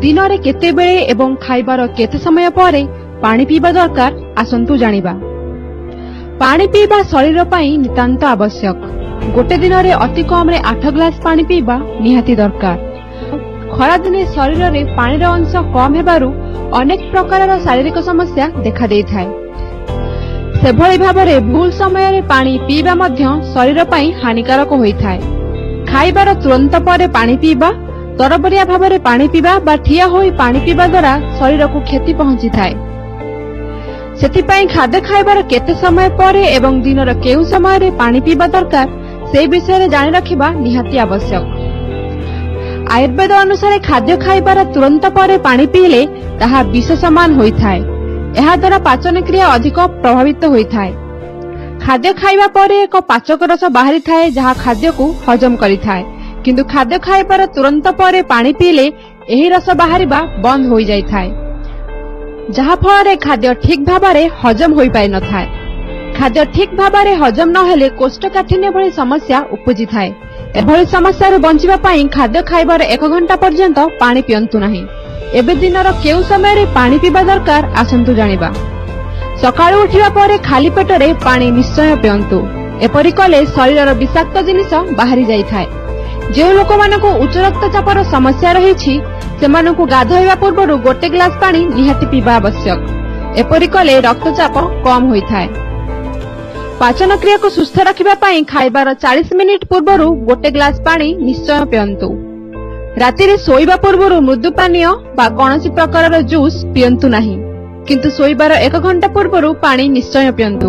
ଦିନରେ କେତେବେଳେ ଏବଂ ଖାଇବାର କେତେ ସମୟ ପରେ ପାଣି ପିଇବା ଦରକାର, ଆସନ୍ତୁ ଜାଣିବା। ପାଣି ପିଇବା ଶରୀର ପାଇଁ ନିତାନ୍ତ ଆବଶ୍ୟକ। ଗୋଟେ ଦିନରେ ଅତି କମରେ 8 ଗ୍ଲାସ ପାଣି ପିଇବା ନିହାତି ଦରକାର। ଖରାଦିନେ ଶରୀରରେ ପାଣିର ଅଂଶ କମ୍ ହେବାରୁ ଅନେକ ପ୍ରକାରର ଶାରୀରିକ ସମସ୍ୟା ଦେଖାଦେଇଥାଏ। ସେଭଳି ଭାବରେ ଭୁଲ ସମୟରେ ପାଣି ପିଇବା ମଧ୍ୟ ଶରୀର ପାଇଁ ହାନିକାରକ ହୋଇଥାଏ। ଖାଇବାର ତୁରନ୍ତ ପରେ ପାଣି ପିଇବା, ତରବରିଆ ଭାବରେ ପାଣି ପିଇବା ବା ଠିଆ ହୋଇ ପାଣି ପିଇବା ଦ୍ୱାରା ଶରୀରକୁ କ୍ଷତି ପହଞ୍ଚିଥାଏ। ସେଥିପାଇଁ ଖାଦ୍ୟ ଖାଇବାର କେତେ ସମୟ ପରେ ଏବଂ ଦିନର କେଉଁ ସମୟରେ ପାଣି ପିଇବା ଦରକାର, ସେହି ବିଷୟରେ ଜାଣି ରଖିବା ନିହାତି ଆବଶ୍ୟକ। ଆୟୁର୍ବେଦ ଅନୁସାରେ ଖାଦ୍ୟ ଖାଇବାର ତୁରନ୍ତ ପରେ ପାଣି ପିଇଲେ ତାହା ବିଷ ସମାନ ହୋଇଥାଏ। ଏହାଦ୍ୱାରା ପାଚନ କ୍ରିୟା ଅଧିକ ପ୍ରଭାବିତ ହୋଇଥାଏ। ଖାଦ୍ୟ ଖାଇବା ପରେ ଏକ ପାଚକ ରସ ବାହାରିଥାଏ, ଯାହା ଖାଦ୍ୟକୁ ହଜମ କରିଥାଏ। କିନ୍ତୁ ଖାଦ୍ୟ ଖାଇବାର ତୁରନ୍ତ ପରେ ପାଣି ପିଇଲେ ଏହି ରସ ବାହାରିବା ବନ୍ଦ ହୋଇଯାଇଥାଏ, ଯାହା ଫଳରେ ଖାଦ୍ୟ ଠିକ୍ ଭାବରେ ହଜମ ହୋଇପାରିନଥାଏ। ଖାଦ୍ୟ ଠିକ୍ ଭାବରେ ହଜମ ନହେଲେ କୋଷ୍ଠକାଠିନ୍ୟ ଭଳି ସମସ୍ୟା ଉପୁଜିଥାଏ। ଏଭଳି ସମସ୍ୟାରୁ ବଞ୍ଚିବା ପାଇଁ ଖାଦ୍ୟ ଖାଇବାର ଏକ ଘଣ୍ଟା ପର୍ଯ୍ୟନ୍ତ ପାଣି ପିଅନ୍ତୁ ନାହିଁ। ଏବେ ଦିନର କେଉଁ ସମୟରେ ପାଣି ପିଇବା ଦରକାର, ଆସନ୍ତୁ ଜାଣିବା। ସକାଳୁ ଉଠିବା ପରେ ଖାଲି ପେଟରେ ପାଣି ନିଶ୍ଚୟ ପିଅନ୍ତୁ। ଏପରି କଲେ ଶରୀରର ବିଷାକ୍ତ ଜିନିଷ ବାହାରି ଯାଇଥାଏ। ଯେଉଁ ଲୋକମାନଙ୍କୁ ଉଚ୍ଚ ରକ୍ତଚାପର ସମସ୍ୟା ରହିଛି, ସେମାନଙ୍କୁ ଗାଧୋଇବା ପୂର୍ବରୁ ଗୋଟେ ଗ୍ଲାସ ପାଣି ନିହାତି ପିଇବା ଆବଶ୍ୟକ। ଏପରି କଲେ ରକ୍ତଚାପ କମ୍ ହୋଇଥାଏ। ପାଚନ କ୍ରିୟାକୁ ସୁସ୍ଥ ରଖିବା ପାଇଁ ଖାଇବାର 40 ମିନିଟ ପୂର୍ବରୁ ଗୋଟେ ଗ୍ଲାସ ପାଣି ନିଶ୍ଚୟ ପିଅନ୍ତୁ। ରାତିରେ ଶୋଇବା ପୂର୍ବରୁ ମୃଦୁ ପାନୀୟ ବା କୌଣସି ପ୍ରକାରର ଜୁସ୍ ପିଅନ୍ତୁ ନାହିଁ, କିନ୍ତୁ ଶୋଇବାର ଏକ ଘଣ୍ଟା ପୂର୍ବରୁ ପାଣି ନିଶ୍ଚୟ ପିଅନ୍ତୁ।